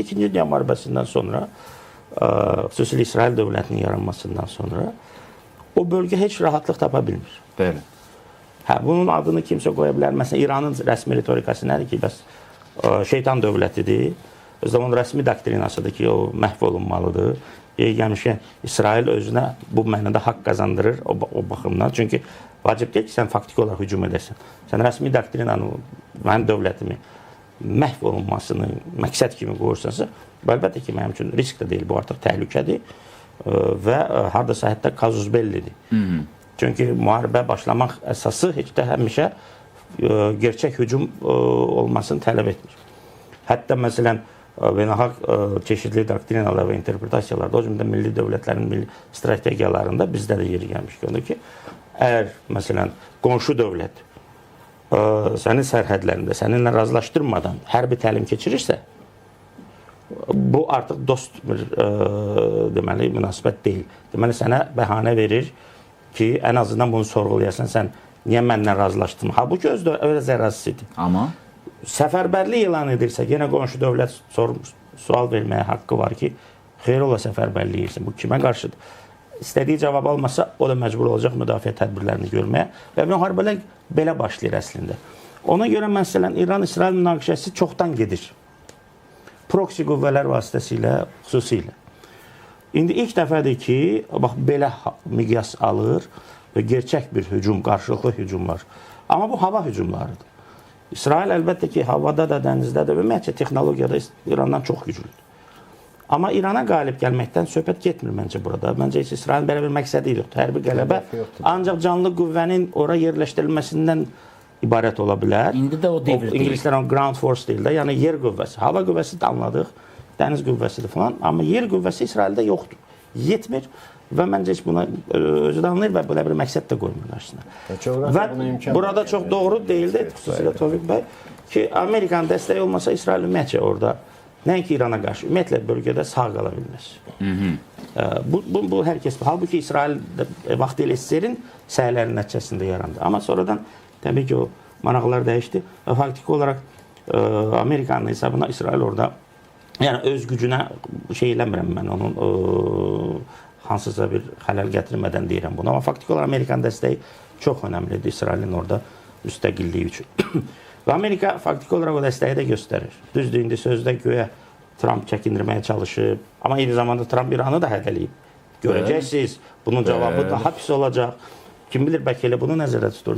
İkinci Dünya Müharibəsindən sonra, xüsusilə İsrail dövlətinin yaranmasından sonra o bölgə heç rahatlıq tapa bilmir. Bəli. Hə, bunun adını kimsə qoya bilər. Məsələn, İranın rəsmi ritorikası nədir ki, bəs şeytan dövlətidir. Özü də onun rəsmi doktrinasıdır ki, o məhv olunmalıdır. Yeri gəlmişkən İsrail özünə bu mənada haqq qazandırır o baxımdan. Çünki vacib deyil ki, sən faktiki olaraq hücum edəsən. Sən rəsmi doktrinanı, mənim dövlətimi məhv olunmasını məqsəd kimi qoyursansa, bu əlbəttə ki, mənim üçün risk də deyil, bu artıq təhlükədir və hardasa hətta kazus bellidir. Çünki müharibə başlamaq əsası heç də həmişə gerçək hücum olmasını tələb etmir. Hətta məsələn beynəlxalq çeşidli doktrinalar və interpretasiyalarda, o cümlədən milli dövlətlərin milli strategiyalarında bizdə də yeri gəlmiş görünür ki, əgər məsələn qonşu dövlət sənin sərhədlərində səninlə razılaşdırmadan hərbi təlim keçirirsə, bu artıq dost bir deməli münasibət deyil. Deməli sənə bəhanə verir ki, ən azından bunu sorğulayasan, sən niyə mənlə razılaşdın? Halbuki özü də öz ərazisidir. Amma Səfərbərlik elan edirsə, yenə qonşu dövlət sual verməyə haqqı var ki, xeyir ola səfərbərlik edirsən, bu kimə qarşıdır? İstədiyi cavab almasa, o da məcbur olacaq müdafiə tədbirlərini görməyə və müharibələr belə başlayır əslində. Ona görə məsələn İran-İsrail münaqişəsi çoxdan gedir. Proksi qüvvələr vasitəsilə, xüsusilə. İndi ilk dəfədir ki, bax belə miqyas alır və gerçək bir hücum, qarşılıqlı hücumlar. Amma bu hava hücumlarıdır. İsrail əlbəttə ki, havada da, dənizdə də, ümumiyyətcə texnologiyada İrandan çox güclüdür. Amma İrana qalib gəlməkdən söhbət getmir məncə burada. Məncə heç İsrailin belə bir məqsədi yoxdur. Hərbi qələbə ancaq canlı qüvvənin ora yerləşdirilməsindən ibarət ola bilər. İndi də o devr deyil. İngilislər onu ground force deyir də, yəni yer qüvvəsi. Hava qüvvəsi də anladıq, dəniz qüvvəsidir falan, amma yer qüvvəsi İsraildə yoxdur. Yetmir və məncə heç buna özü də anlayır və belə bir məqsəd də qoymur qarşısına. Və burada var çox yəni. doğru deyildi, xüsusilə Tofiq bəy, ki, Amerikanın dəstəyi olmasa İsrail ümumiyyətcə orada nəinki İrana qarşı, ümumiyyətlə bölgədə sağ qala bilməz. Bu hər kəs. Halbuki İsrail vaxtilə SSR-in səylərinin nəticəsində yarandı. Amma sonradan təbii ki, o maraqlar dəyişdi və faktiki olaraq Amerikanın hesabına İsrail orada, yəni öz gücünə şey eləmirəm mən onun hansısa bir xələl gətirmədən deyirəm bunu. Amma faktiki olaraq Amerikanın dəstəyi çox önəmlidir İsrailin orada müstəqilliyi üçün. Və Amerika faktiki olaraq o dəstəyi də göstərir. Düzdür, indi sözdə göyə Tramp çəkindirməyə çalışıb, amma eyni zamanda Tramp İranı da hədələyib. Görəcəksiniz, bunun cavabı daha pis olacaq. Kim bilir, bəlkə elə bunu nəzərdə tutur.